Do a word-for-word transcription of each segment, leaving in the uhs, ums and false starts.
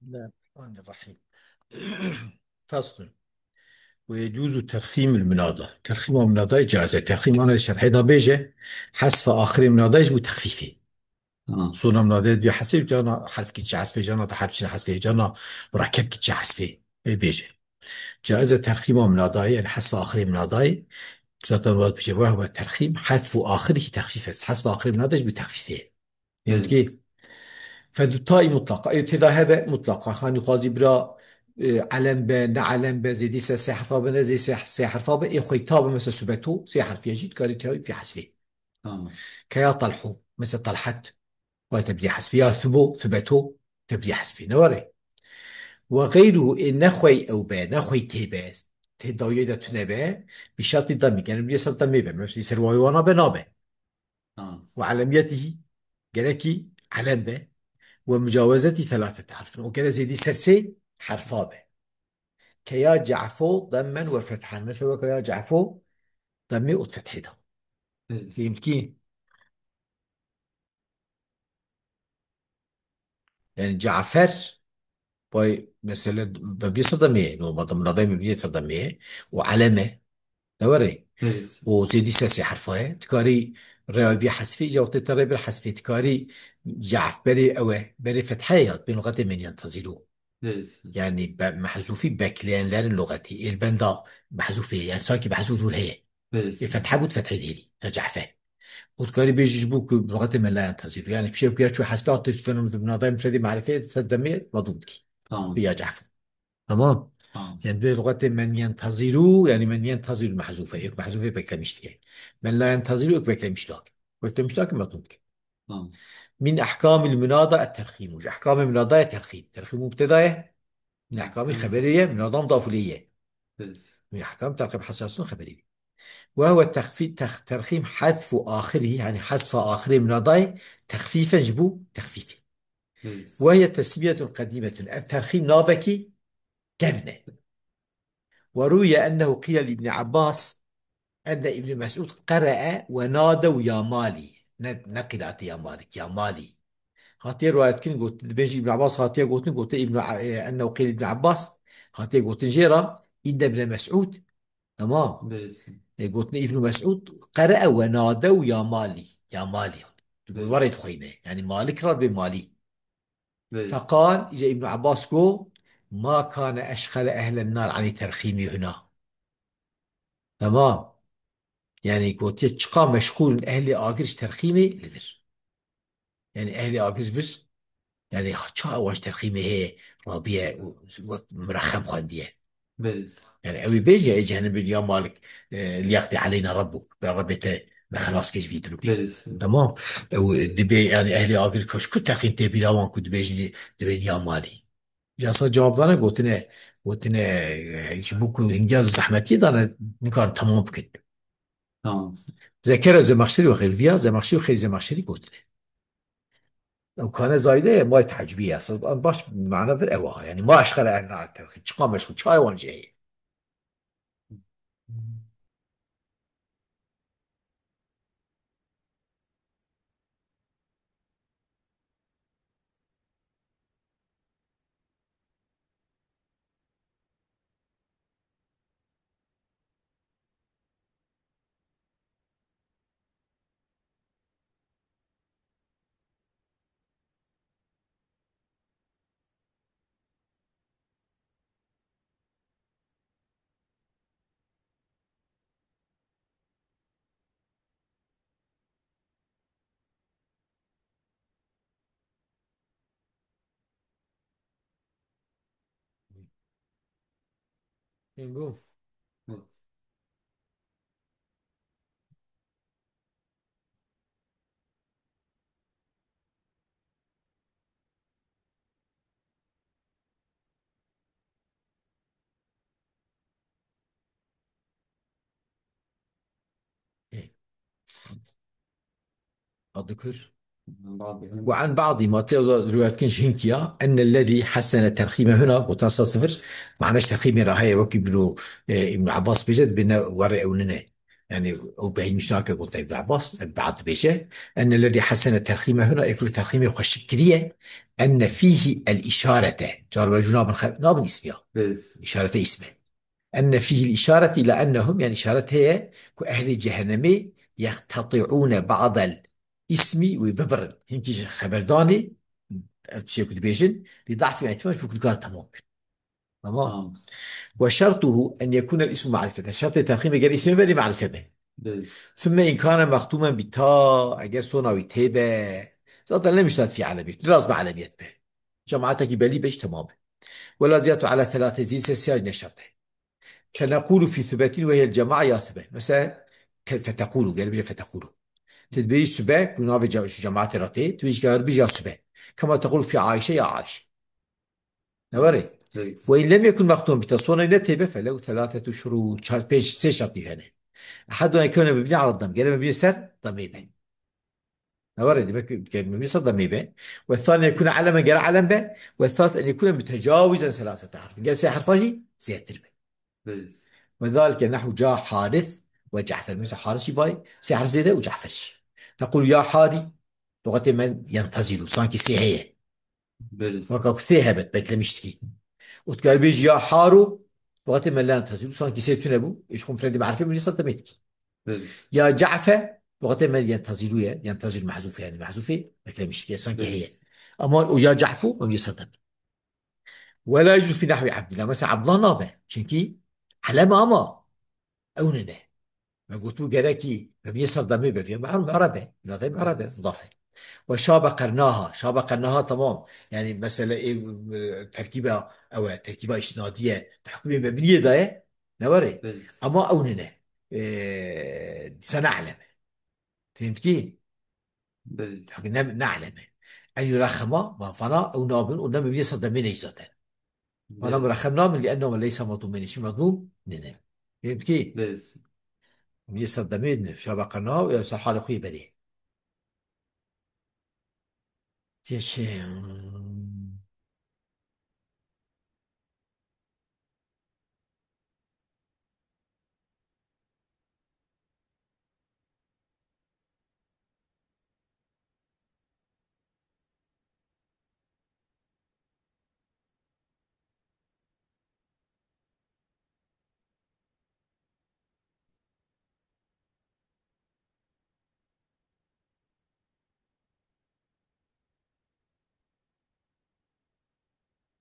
بسم الله الرحمن الرحيم. فصل. ويجوز ترخيم المنادى. ترخيم المنادى جائز. ترخيم أنا شرحي دا بيجي. حذف آخر منادى يجب تخفيفه. Tamam. Sona منادى دي حذف جانا حرف كتش حذف جانا حرف شين حذف جانا مركب كتش حذف. إيه بيجي. جائز ترخيم منادى، يعني حذف آخر منادى. Zaten وقت بيجي وهو ترخيم حذف آخره تخفيفا. حذف آخر منادى يجب تخفيفه. فهمت كيف؟ فدو تای مطلقة. أي تدا هذا مطلقة. خاني خوازي برا، إيه، علم به، نه علم به، زيدي سه، سه حرفا به، نه زي سه، سه حرفا به، إيه خوي تابه مثلا سبتو، سه حرف يجي، تكاري تاوي في حذفه. Tamam. كيا طلحو، مثلا طلحت، وتبدي حذفه، يا ثبو، ثبتو، تبدي حذفه. نوري. وغيره إيه نخوي أو به، نخوي تيبه، تداوي دا تنبه، بشرط الضم، يعني بيصير ضمي به، مثلا سرواي وانا به نابه. Tamam. وعلميته، gerekî elem be, ومجاوزة ثلاثة أحرف. O gere zêdî ser sê herfa be. Ke ya ce'fo demmen we fethen. Mesela weke ya ce'fo demmê û fethê da. Evet. Fehmkî? Yani Cafer, bay mesele mebnî ser demê ye. Normalde munadayê mebnî ser demê ye. û elem e. Ne were? Evet. O zêdî ser sê herfa ye. Dikarî rêya vî hesfê, îca wextê te rê bir hesfê. Dikarî caf berê ew e, berê fethe ye ya, bên luxetê men yentezîrû. Evet. Yani be-, mehzûfî bekleyenlerin luxetî. Êlbenda mehzûfê ye. Yani sanki mehzûf heye. Evet. Ê fethe bû, fethê dêrî. Ya cafe. Û dikarî bêjî ji bo ku luxetê men la yentezîrû. Yani bir şey ku ya çû hesfê, tê fenomên munadayê mufredî marifê ser demê madû dikî. Tamam. Ya cafe. Tamam. Tamam. Yani bi luxetê men yentezîrû, yani men yentezîrû mehzûfe. Yok mehzûfe beklemiş diye. Men la yentezîrû yok beklemiş lak. Beklemiş lak madû dikî. Tamam. Min ahkamil munada et terhîm. Ji ahkamê munadayê terhîm. Terhîm mubteda ye. Min ahkamî Tamam. xeberê ye, munada mudafû lê ye. Evet. Min ahkam terhîm hesasın xeberê ye. Ve huve texfî-, tex-, terhîm hezfu ahirî, yani hezfa ahirê munadayê texfîfen ji bo texfîfê. Evet. Ve hiye tesmiyetun qedîmetun. Ev terhîm navekî kevn e. Ve rûye ennehu qîle li Îbnî Ebbas, enne Îbnî Mesûd qere'e ve nadew ya malî. Ne, ne qîle hatiye ya malik, ya malî. Hatiye rivayet kirin, got, dibêjî Îbnî Ebbas hatiye gotin, gote Îbnî, e, ennehu qîle Îbnî Ebbas, hatiye gotin jê re, inne Îbne Mesûd, tamam. Belê. E, gotin Îbnî Mesûd, qere'e ve nadew ya malî, ya malî. Belê. Warê dixweyne. Yani malik re dibê malî. Belê. Feqal, îca Îbnî Ebbas got, ma kane eşxele ehlen nar anî terxîmî huna. Tamam. Yani gotiye çiqa meşxûl in ehlê agir ji terxîmê li vir. Yani ehlê agir vir. Yani ça wan ji terxîmê heye rabiye û wek mirexem xwendiye. Belê. Yani ew ê bêje, ê cehennem bêje, ya Malik, e, liyaqdi aleyna rabbuk. Be Rabbê te me xelas kir ji vî durumê. Belê. Tamam. Ew dibê yani ehlê agir koşku teqîn tê bîra wan ku dibêjin, dibên ya Malî. Jasa cewab dane gotine, gotine, e, ji bo ku hingiya zehmetiyê dane, nikarin temam bikin. Tamam. Zekere Zemexşerî ve xêr viya, Zemexşerî ve xêr Zemexşerî gotine. Ew kane zayde ye, may tecbî ye. Siz baş mana vir ewa. Yani ma eşxele ehna terxî. Çiqa meşhur, çay wan jê ye. Ên bo. Ê. Adı kür. Ve an ba'di ma te rivayet kin ji hinkiya, ennellezî hessene terxîme huna, gotan sa sifir, ma'na ji terxîmê re heye, wekî Îbnû, e, Îbnû Ebbas bêje, dibê ne werê ew nine. Yani, o beymiş nake gote Ibn Abbas, Ibn Abbas dibêje, "Enne lezî hessene terxîme huna", ê ku terxîmê xweşik kiriye, "enne fîhî el-îşarete." Car ber jû nabin xe-, nabin îsmiya. Evet. Îşarete îsme. "Enne fîhî el-îşarete ila ennehum", yani îşaret heye ku ehlê cehennemê "yeqteti'ûne ba'del ismi" wê bibirin. Hinkî ji xeberdanê, ev tiştê ku dibêjin, "li da'fi ihtimal" ku kar temam bin. Tamam. Tamam. "Ve şertuhu en yekûne el-ismu ma'rifeten." Şertê terxîmê ger îsmê be, lê ma'rife be. Evet. "Thumme in kâne mextûmen bi ta", eger sona wî tê be. Zaten lem yuşterat fî alemiyet. Biraz bi alemiyet be. Cemaatekî belî be, iş temam be. "Ve la ziyadatu ala thelâthe", zî se siyaj ne şert e. "Feneqûlu fî thubetin ve hiyel cema'a ya thube." Mesela, ke-, feteqûlu, gel bile feteqûlu. Tu dibêjî sube, ku navê ce-, ji cemaatê re tê, tu dibêjî gel bêjî ya sube. Kema teqûlu fî Ayşe ya Ayşe. Ne were? Evet. "Ve in lem yekun mextûmen bi ta", sona ne tê be, felehu thelâthetu şurût, çar, pênc, sê şertî hene. "Ehedû en yekûne mebnî ala dem", gere mebnî ser demê be. Ne were, demek ki, gere mebnî ser demê be. "Ve thani en yekûne alemen", gere alem be. "Ve thalith en yekûne mutecawizan selasete harfin", gere sê harfa jî zêdetir be. Evet. "Ve zalike nehwu ca Harith ve Cafer." Mesela Haris jî vay, sê harf zêde û Cafer jî. "Teqûlu ya Hari", lugatê me yentezîru, sankî sê heye. Belê. Weka ku sê hebet, beklemiştikî. Û tu kar bêjî ya Haro, wextê me lan tezî, sanki sê tune bû, ê ji xwe mufredî marifê min nîsa demê dikî. Belê. Ya Cafe, wextê me yentezîrû ye, yentezîr mehzûf e, yani mehzûfê, beklemiştikî, sanki Belê. heye. Ama o ya Cafû, em yê sedem. Ve la yucu fî nahwî Abdillah. Mesela Abdullah nabe. Çünkü alem ama ew nine. Me gotû gerekî, me biyê ser demê be, vê mu'rebe, mu'rebe, mudaf e. Ve şabe qernaha, şabe qernaha tamam. Yani mesele ê, e, terkîba, ew e, terkîba îsnadiye, hukmê mebniyê daye, ne were? Belê. Ama ew nine. E, dîsa ne alem e. Fehmtkî? Belê. Hak ne, ne alem e. En yuraxema, ma fana, ew nabin, û ne mebniyê ser demê ney zaten. Bana Belê. muraxem namin, li enno leysa madûmên, çi madûm nîne. Fehmtkî? Belê. Yê ser demê ne, şaba qerna û ya ser halê xwe yê berê. Tê şey, hmm.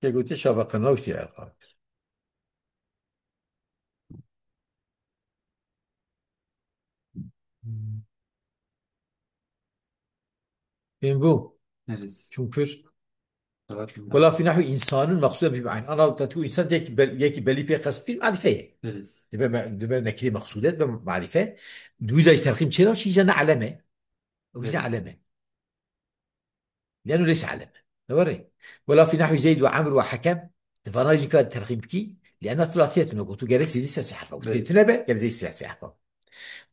Kê gotî şabeqe nawiştî erqan. Fehim bû? Evet. Çunkur. Evet. Wela fî nehwî insanun meqsûden bi ma'in. Ana te tu insan yekî bel-, yekî belî pê qesd bî, marife ye. Evet. Dibe me-, dibe nekirê meqsûde, dibe marife. Dûî de ji terxîm çêna, şî jene aleme. Ew jine Evet. aleme. Lenu leyse alem. Ne were? Wela fî nahwi Zeyd ve Amr ve Hakem. Di vana jî kar terxîm bikî. Lena thulatiyetun, ku tu gerek zêdî ser sê herfa. Belê. Tune be, gerek zêdî ser sê herfa.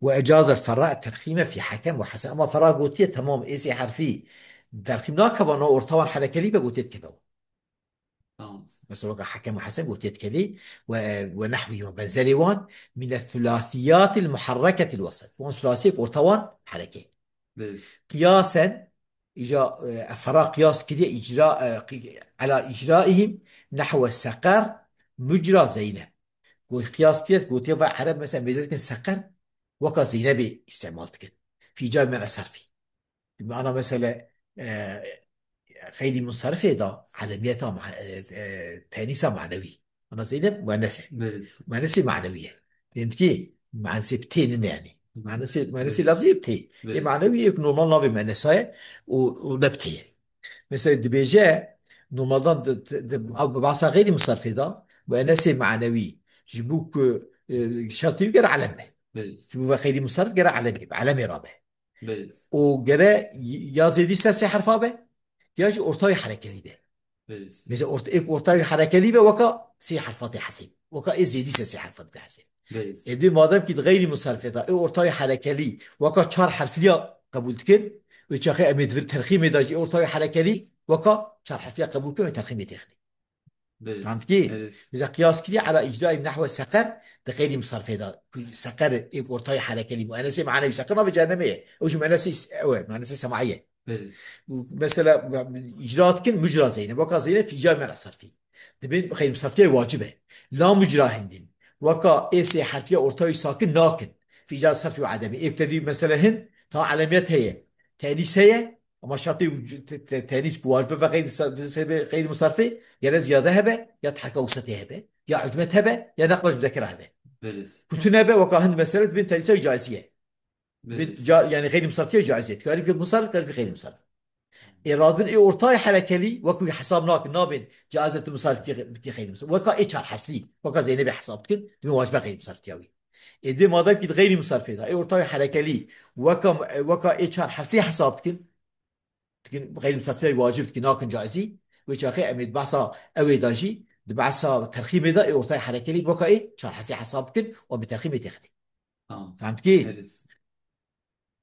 Ve ecaze Ferra terxîme fî Hakem ve Hasen. Ama Ferra gotiye, tamam, ê sê herfî terxîm nakeva, no orta wan herekelî be, gotiye dikeve. Tamam. Mesela weka Hakem ve Hasen gotiye dikeve. Ve, ve nahwi ve benzelê wan. Mine thulasiyatil muharreketil wesat. Wan thulasiyek orta wan hereke. Belê. Qiyasen, îca, e, Ferra qiyas kiriye, îcra, e, qi-, ala îcraihim nehwe Seqer mucra Zeynep. Got qiyas kiriye, gotiye va Ereb mesela mêze dikin Seqer, weka Zeynebê îstemal dikin. Fî îcabî men eserfî. Bi mana mesele, e, xeyrî munsarifê de alemiyeta ma-, e, e, tenîsa manewî. Ana Zeynep muennes e. Belê. Muennesê manewî ye. Fehmtkî? Muennesê bi tê nine yani. Muennesê, muennesê Belê. lafzî bi tê. Belê. Ê manewî yek normal navê muennesa ye û, û ne bi tê ye. Mesela dibêje, normaldan di, di, di, bi basa xeyrî musarfê de, muennesê manewî ji bo ku, e, şertî gere alem be. Belê. Ji bo ve xeyrî musarf gere alem be, alemê rabe. Belê. Û gere ya zêdî ser sê herfa be, ya jî ortayê herekelî be. Belê. Mesela orta, êk ortayê herekelî be, weka sê herfa tê hesêb. Weka ê zêdî ser sê herfa tê hesêb. Belê. Ê dê madem ki di xeyrî musarfê de, ê ortayê herekelî, weka çar herfliya qebûl dikin, û çaxê em ê di vir terxîmê de jî ê ortayê herekelî, weka çar herfliya qebûl dikin, ê terxîmê têxinê. Belê. Fehm dikî? Belê. Bize qiyas kirî ala îcraî nehwe seqer di xeyrî musarfê de. Ku seqer ê ortayê herekelî muennesê manewî seqer navê cehennemê ye. Ew jî muennesê s-, ew e, muennesê semaiye. Belê. Û mesela îcra dikin mucra Zeynep. Weka Zeynep fi îcra mena sarfî. Dibên xeyrî musarfiye wacib e. La mucra hindin. Weka ê sê herfiya ortayî sakin nakin. Fi îcra sarfî û edemî. Ê ku te dî mesela hin ta elemiyet heye. Tenîs heye. Ama şartê û c-, te-, te-, tenîs ku wacib ve xeyrî sa-, ve sebê xeyrî musarfê, gere ziyade hebe, ya terka wusatê hebe, ya ucmet hebe, ya neqla ji muzekera hebe. Belê. Ku tune be, weka hin mesele dibên tenîsa caizî ye. Dibên Belê. ca-, yani xeyrî musarfiye caizî ye. Dikarî bi musarf, dikarî bi xeyrî musarf. Ê radibin ê ortayê herekelî, wekî hesab nakin, nabên caiz e tu musarf bikî, bikî xeyrî musarf. Weka ê çar herflî, weka Zeynebê hesab dikin, dibên wacibe xeyrî musarfiya wî. Ê dê madem ki di xeyrî musarfê de, ê ortayê herekelî, weka, weka ê çar herflî hesab dikin, dikin xeyrî musarfiya wacib dikin, nakin caizî. Wê çaxê em ê di behsa ewê de jî, di behsa terxîmê de ê ortayê herekelî weka ê çar herflî hesab bikin û em bi terxîmê têxinê. Tamam. Fehm dikî? Evet.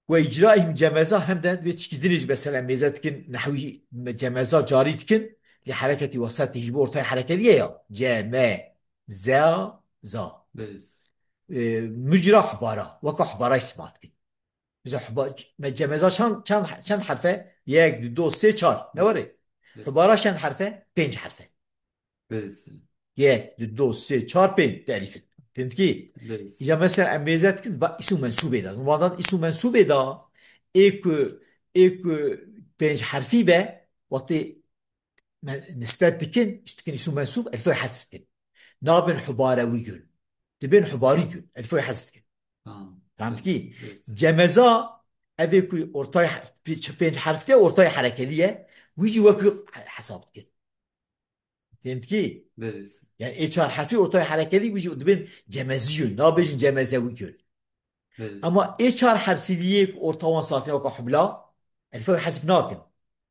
Ve icraihim cemeza hem de vê tişkî dinê jî mesela mêze dikin, nehwî me-, cemeza carî dikin, li hereketî wesatî ji bo ortayê herekeliye ya. Cemeza, za. Evet. E, mucra hubara, weka hubara îstîmal dikin. Bize huba-, me cemeza çend, çend, çend herfe? Yek, du, do, sê, çar. Ne were? Evet. Hubara çend herfe? Pênc herfe. Belê. Yek, du, do, sê, çar, pênc. Di elîfin. Fehmtikî? Belê. Îca mesela em mêze dikin, ba îsim û mensûbê de. Normalde îsim û mensûbê de ê ku, ê ku pênc herfî be, wextê me nisbet dikin, îş dikin îsim û mensûb, elîfayê hezf dikin. Nabin hubare wî gün. Dibin hubarî gün. Elîfayê hezf dikin. Tamam. Fehmtikî? Evet. Cemeza, evê ku ortay he-, pê-, pênc herflî ye, ortay herekeliye, wî jî wekî he-, hesab dikin. Fehmtikî? Belê. Yani ê çar herfî ortay herekeliye, wî jî dibin cemezî yun. Nabêjin cemezewî yun. Belê. Ama ê çar herfî liyê ku orta wan sakin e, weka hubla, elîfayê hezf nakin.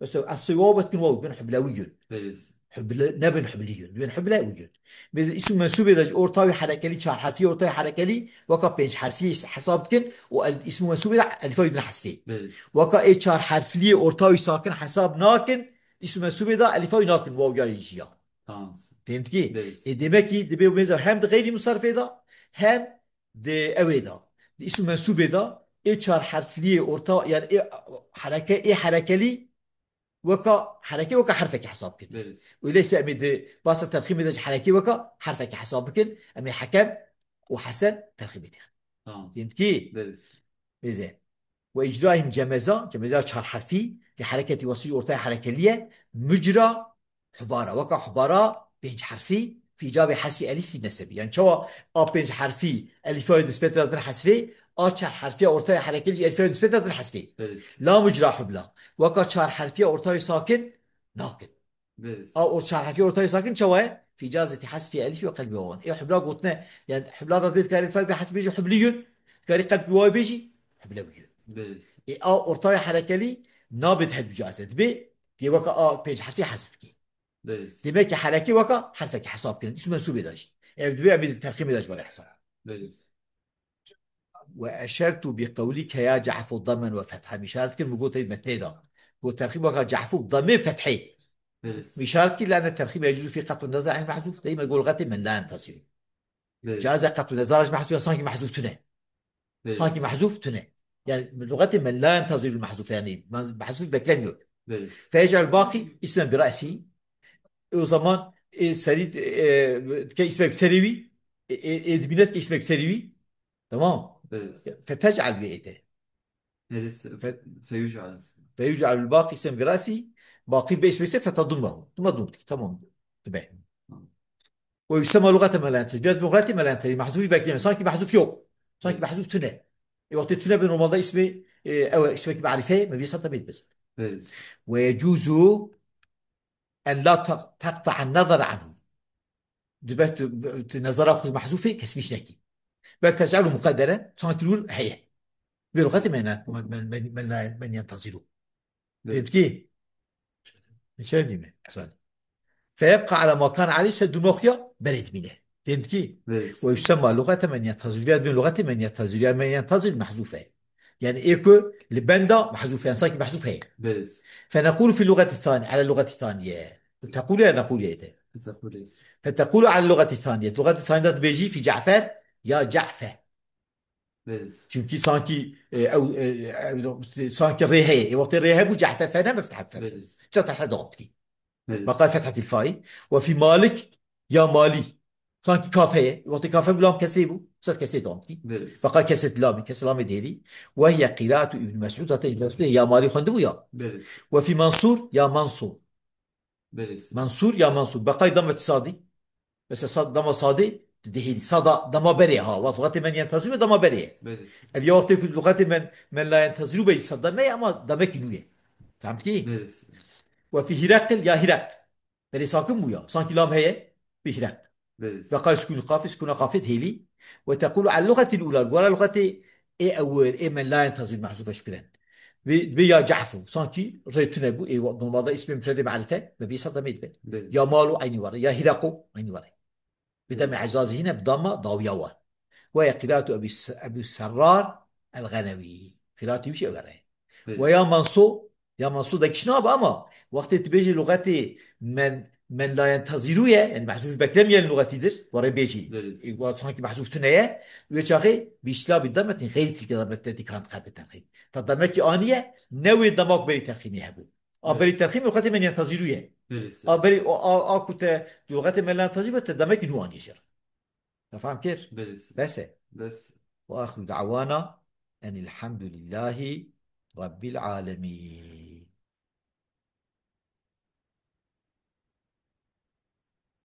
Mesela, ez sê waw betkin waw, bin hublewî yun. Belê. Huble-, nebin hublî yun, bin hublewî yun. Mesela, îsim û mensûbê de jî ortayê herekelî, çar herfî ortayê herekeliye, weka pênc herfî hesab dikin û el-, îsim û mensûbê de elîfayê din hesfê. Belê. Weka ê çar herfliyê ortayê sakin hesab nakin, îsim û mensûbê de elîfayê nakin, waw ya jî ya. Tamam. Fehmtikî? Belê. E, demek ki dibê mêze hem di xeyrî musarfê de, hem di ewê de, di îsim û mensûbê de, ê çar herfliyê orta, yani ê hereke, ê herekelî weka hereke, weka herfekî hesab bikin. Belê. Öyleyse em ê di basa terxîmê de ji herekê weka herfekî hesab bikin, em ê Hekem û Hesen terxîmê têxin. Tamam. Fehmtikî? Belê. Êze. Ve icraihim cemeza, cemeza çar herfî, li hereketî wesî ortaya herekeliye, mucra hubara, weka hubara pênc herfî, fî icabê hesfî elîf fî nesebî. Yani çawa a pênc herfî elîfayê nisbet re bin hesfê, a çar herfiya ortaya herekeliye jî elîfayê nisbet re bin hesfê. Evet. La mucra hubla. Weka çar herfiya ortayê sakin nakin. Evet. A o çar herfiya ortayê sakin çawa ye? Fî icazeti hesfî elîfî ve qelbî wawan. Ê hubla gotine, yani hubla da dibê dikare elîfayê bi hesfî jî hublî yun, dikare qelbî wawê bê jî hublewî yun. Evet. Ê a ortaya herekeliye nabê di her du cazê dibê, dê weka a pênc herfî hesf bikî. Belê. Demek ki herekê weka herfekî hesab kirin. Îsim û mensûbê de jî. Ev dibê em ê di terxîmê de jî were hesab. Belê. Ve eşertu bi qewlike ya ce'fu dammen ve fetha. Min îşaret kir, min got ey metnê de. Got terxîm weka ce'fu dammê fethê. Belê. Min îşaret kir, lane terxîm yecuzu fî qet'u nezar el mehzûf. Deyme got lügatê men la yentezîr. Belê. Caize qet'u nezar ji mehzûf ya sankî mehzûf tune. Belê. Sankî mehzûf tune. Yani lügatê men la yentezîrul mehzûf, yani mehzûf beklemiyor. Belê. Feyec'el baqî ismen bi ra'sî. E, o zaman e, serî e, dike ismek serî wî. E, e, e, dibîne dike ismek serî wî. Tamam. Belê. Fetec'el bi ete. Neresi? Fe- Feyuc'al. Feyuc'el baqî ismen bi ra'sî. Baqî be ismek se fetadummehu. Duma dum dike. Tamam. Dibe. Tamam. Ve yusemma lugate men la yentezîr. Diğer lugate men la yentezîr. Mehzûf bekleme. Sanki mehzûf yok. Sanki mehzûf tune. E, wextê tune be normalde ismi, e, ew ismek ma'rife, me bir sata bit biz. Evet. Ve yecuzu en la taq-, taqta'en nazar anhu. Dibet tu, tu nezara xwe ji mehzûfê kesbîş nekî. Bel tec'elu muqedderen, sanki nur heye. Bi lugate men, men, men, men, men, men yentezîru. Evet. Fehmtikî? Neçer dîme? Güzel. Feyebqa ala ma kan aleyh, se duma xuya berê dibîne. Fehmtikî? Evet. Ve yusemma lugate men yentezîru. Ve dibên lugate men yentezîru. Yani men yentezîr mehzûf e. Yani ê ku li benda mehzûf e. Yani sanki mehzûf heye. Evet. Fenequlu fi lugati thani, ala lugati thaniye. Tequlu ya nequlu ya ete. Fetequlu. Fetequlu ala lugati thaniye. Lugati thaniye de dibêjî fî Ce'fer ya Ce'fe. Belê. Çünkü sanki, e, ew, e, ew, sanki rê heye. E, wextê rê hebû Ce'fe fe ne meftehe fe. Belê. Çe fethe dawam dikî. Belê. Beqa fethetî fayî. Ve fî Malik ya Mali. Sanki kaf heye. Wextê kaf hebû lam kesrê bû. Sed kesrê dawam dikî. Belê. Beqa kesret lamî. Kesret lamê dêrî. Ve hiye qiraatu Ibn Mes'ud. Zaten Ibn Mes'ud ya Mali xwendibû ya. Belê. Ve fî Mansur ya Mansur. Belê. Mansur ya Mansur. Beqay damet sadî. Mesela sad, dama sadê dihêlî. Sada dama berê ha. Wextê men yentezirû dama berê. Belê. Ev ya wextê ku lughatê men, men la yentezirû bey sada me ama dama ki nûye. Fehm ki? Belê. Ve fî Hirekl ya Hirekl. Belê sakin bû ya. Sanki lam heye. Fî Hirekl. Belê. Beqay sukûn qafê, sukûna qafê dihêlî. Ve tequlu al lugatil ula. Wara lughatê ê ewil, ê men la yentezirû mehzûf eşkiren. Ve, ve ya Ce'fu. Sanki rê tune bû. Ê, normalde ismê mufredê ma'rife. Ve bir sada me dibe. Belê. Ya Malu aynı ware. Ya Hiraqu aynı ware. Bi demê ezazî hîne bi dama dawiya wan. Ve ya qiratu Ebu S-, Ebu Serrar el-Genewî. Qiratu wî jî ew re. Belê. Ve ya Manso, ya Manso de kişna be ama wextê tu bêjî luxetê men, men la yentezîrû ye, yani mehzûf beklemiyen luxetîdir, were bêjî. Belê. E, wa sanki mehzûf tune ye, wê çaxê bi iştila bi demetin, xeyrî tilke demetin, kan xebeten xeyr. Ta demekî aniye, ne wê demak berî terxîmê hebû. A berî terxîmê luxetê men yentezîrû ye. Belê. A berî, o, a, a ku te luxetê men la yentezîrû be, te demekî nû aniye jê re. Te fam kir? Belê. Bes e. Bes. Ve axiru da'wana enilhamdulillahî rabbil alemîn.